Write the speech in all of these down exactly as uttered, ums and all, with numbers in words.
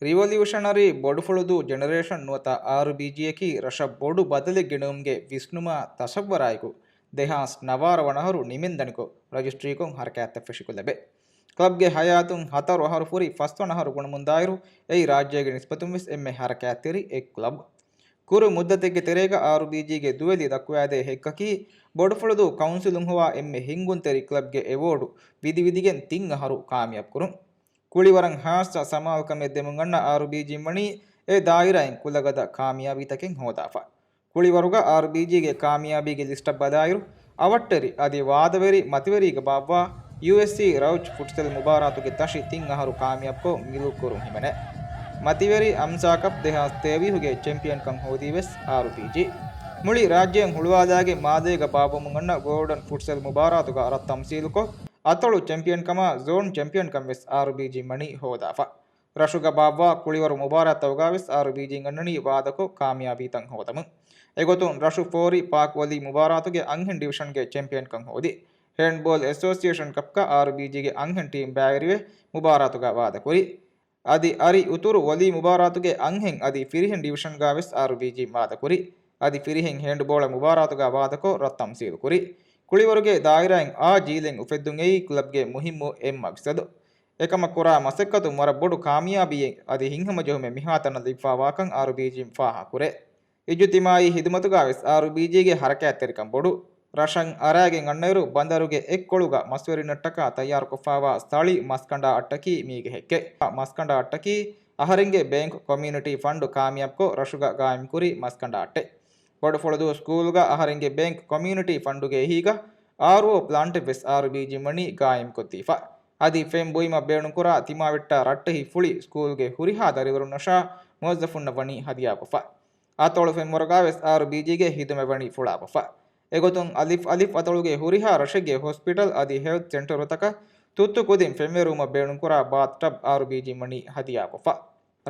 ރިވޮލިއުޝަނަރީ ބޮޑުފުޅުދޫ ޖެނެރޭޝަން ނުވަތަ އާރުބީޖީއަކީ ރަށަށް ބޮޑު ބަދަލެއް ގެނައުމުގެ ވިސްނުމާ ތަސައްވަރާއެކު ދެހާސް ނަވާރަ ވަނަ އަހަރު ނިމެންދަނިކޮށް ރަޖިސްޓްރީކޮށް ހަރަކާތްތައް ފެށިކޮށްލެވޭ. ކްލަބްގެ ހަޔާތުން ހަތަރު އަހަރު ފުރި ފަސްވަނަ އަހަރު ގުނަމުންދާއިރު، އެއީ ރާއްޖޭގެ ނިސްބަތުންވެސް އެންމެ ހަރަކާތްތެރި އެއް ކްލަބް. ކުރު މުއްދަތެއްގެ ތެރޭގަ އާރުބީޖީގެ ދުވެލި ދައްކުވާދޭ ހެއްކަކީ، ބޮޑުފުޅުދޫ ކައުންސިލުން ހޮވާ އެންމެ ހިންގުންތެރި ކްލަބްގެ އެވޯޑު ވިދިވިދިގެން ތިން އަހަރު ކާމިޔާބުކުރުން. ކުޅިވަރަށް ހާއްސަ ސަމާލުކަމެއް ދެމުން އަންނަ އާރުބީޖީން ވަނީ އެ ދާއިރާއިން ކުލަގަދަ ކާމިޔާބީތަކެއް ހޯދާފަ. ކުޅިވަރުގަ އާރުބީޖީގެ ކާމިޔާބީގެ ލިސްޓަށް ބަލާއިރު، އަވަށްޓެރި އަދި ވާދަވެރި މަތިވެރީގަ ބާއްވާ ޔޫއެސްސީ ރައުޗް ފުޓްސަލް މުބާރާތުގެ ތަށި ތިން އަހަރު ކާމިޔާބުކޮށް މިލުކުރުން ހިމެނޭ. މަތިވެރި އަމްސާ ކަޕް ދެހާސް ތޭވީހުގެ ޗެމްޕިއަންކަން ހޯދީވެސް އާރުބީޖީ. މުޅި ރާއްޖެއަށް ހުޅުވާލާގެ މާލޭގަ ބާއްވަމުން އަންނަ ގޯލްޑަން ފުޓްސަލް މުބާރާތުގަ ރަށް ތަމްސީލުކޮށް، އަތޮޅު ޗެމްޕިއަންކަމާ ޒޯން ޗެމްޕިއަންކަން ވެސް އާރުބީޖީ ވަނީ ހޯދާފަ. ރަށުގަ ބާއްވާ ކުޅިވަރު މުބާރާތްތަކުގަވެސް އާރުބީޖީން އަންނަނީ ވާދަކޮށް ކާމިޔާބީތައް ހޯދަމުން. އެގޮތުން ރަށު ފޯރި ޕާކް ވޮލީ މުބާރާތުގެ އަންހެން ޑިވިޝަންގެ ޗެމްޕިއަންކަން ހޯދި. ހޭންޑްބޯލް އެސޯސިއޭޝަން ކަޕްގަ އާރުބީޖީގެ އަންހެން ޓީމް ބައިވެރިވެ މުބާރާތުގަ ވާދަކުރި. އަދި އަރި އުތުރު ވޮލީ މުބާރާތުގެ އަންހެން އަދި ފިރިހެން ޑިވިޝަންގަވެސް އާރުބީޖީ ވާދަކުރި. އަދި ފިރިހެން ހޭންޑްބޯޅަ މުބާރާތުގަ ވާދަކޮށް ރަށް ތަމްސީލުކުރި. ކުޅިވަރުގެ ދާއިރާއިން އާ ޖީލެއް އުފެއްދުން އެއީ ކްލަބްގެ މުހިއްމު އެއް މަގްސަދު. އެކަމަށް ކުރާ މަސައްކަތުން ވަރަށް ބޮޑު ކާމިޔާބީއެއް އަދި ހިތްހަމަޖެހުމެއް މިހާތަނަށް ލިބިފާވާކަން އާރުބީޖީން ފާހަގަކުރޭ. އިޖުތިމާއީ ހިދުމަތުގަވެސް އާރުބީޖީގެ ހަރަކާތްތެރިކަން ބޮޑު. ރަށަށް އަރާގެން އަންނައިރު ބަނދަރުގެ އެއްކޮޅުގަ މަސްވެރިންނަށްޓަކާ ތައްޔާރުކޮށްފާވާ ސަޅި މަސްކަނޑާ އައްޓަކީ މީގެ ހެއްކެއް. މަސްކަނޑާ އައްޓަކީ އަހަރެންގެ ބޭންކް ކޮމިއުނިޓީ ފަންޑު ކާމިޔާބުކޮށް ރަށުގަ ގާއިމްކުރި މަސްކަނޑާ އައްޓެއް. ބޮޑުފުޅުދޫ ސްކޫލްގަ އަހަރެންގެ ބޭންކް ކޮމިއުނިޓީ ފަންޑުގެ އެހީގަ އާރްއޯ ޕްލާންޓެއް ވެސް އާރުބީޖީން ވަނީ ގާއިމްކޮށްދީފަ. އަދި ފެން ބުއިމަށް ބޭނުންކުރާ ތިމާވެއްޓާ ރައްޓެހި ފުޅި ސްކޫލްގެ ހުރިހާ ދަރިވަރުންނަށާ މުވައްޒަފުންނަށް ވަނީ ހަދިޔާކޮށްފަ. އަތޮޅު ފެންވަރުގަވެސް އާރުބީޖީގެ ހިދުމަތް ވަނީ ފުޅާކޮށްފަ. އެގޮތުން އަލިފް އަލިފް އަތޮޅުގެ ހުރިހާ ރަށެއްގެ ހޮސްޕިޓަލް އަދި ހެލްތް ސެންޓަރުތަކަށް ތުއްތު ކުދިން ފެންވެރުވުމަށް ބޭނުންކުރާ ބާތްޓަބް އާރުބީޖީން ވަނީ ހަދިޔާކޮށްފަ.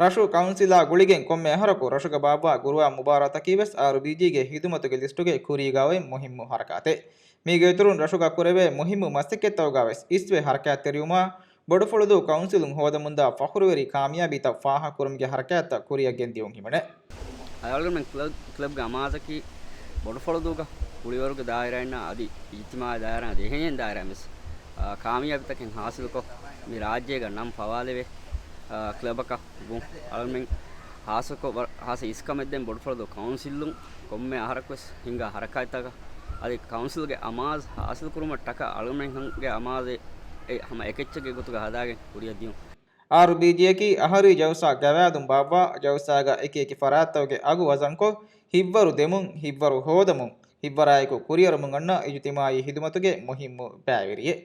ރަށު ކައުންސިލާ ގުޅިގެން ކޮންމެ އަހަރަކު ރަށުގަ ބާއްވާ ގުރުއާ މުބާރާތަކީ ވެސް އާރުބީޖީގެ ހިދުމަތުގެ ލިސްޓުގެ ކުރީގައި މުހިއްމު ހަރަކާތެއް. މީގެ އިތުރުން ރަށުގަ ކުރެވޭ މުހިއްމު މަސައްކަތްތަކުގަ ވެސް އިސްވެ ހަރަކާތްތެރިވުމާ، ބޮޑުފުޅުދޫ ކައުންސިލުން ހޯދަމުންދާ ފަޚުރުވެރި ކާމިޔާބީތައް ފާހަގަކުރުމުގެ ހަރަކާތްތައް ކުރިއަށް ގެންދިޔުން ހިމެނޭ. އަޅުގަނޑުމެން ކްލަބް، ކްލަބްގެ އަމާޒަކީ ބޮޑުފުޅުދޫގަ ކުޅިވަރުގެ ދާއިރާއިންނާ އަދި އިޖްތިމާޢީ ދާއިރާއިން އަދި އެހެނިހެން ދާއިރާއިން ވެސް، އާ، ކާމިޔާބީތަކެއް ހާސިލުކޮށް، މި ރާއްޖޭގަ ނަން ފަވާލެވޭ، އާ، ކްލަބަކަށް ވުން. އަޅުގަނޑުމެން ހާއްސަކޮށް، ވަރަށް ހާއްސަ އިސްކަމެއް ދޭން ބޮޑުފުޅުދޫ ކައުންސިލުން ކޮންމެ އަހަރަކުވެސް ހިންގާ ހަރަކާތްތަކަށް އަދި ކައުންސިލްގެ އަމާޒް ހާސިލުކުރުމަށްޓަކާ އަޅުގަނޑުމެންގެ އަމާޒެއް ހަމަ އެކެއްޗެއްގެ ގޮތުގަ ހަދާގެން ކުރިއަށް ދިޔުން. އާރުބީޖީއަކީ އަހަރީ ޖަލްސާ ގަވާއިދުން ބާއްވާ، ޖަލްސާގަ އެކި އެކި ފަރާތްތަކުގެ އަގު ވަޒަންކޮށް، ހިތްވަރު ދެމުން، ހިތްވަރު ހޯދަމުން، ހިތްވަރާއެކު ކުރިއަރުމުން އަންނަ އިޖުތިމާޢީ ހިދުމަތުގެ މުހިއްމު ބައިވެރިއެއް.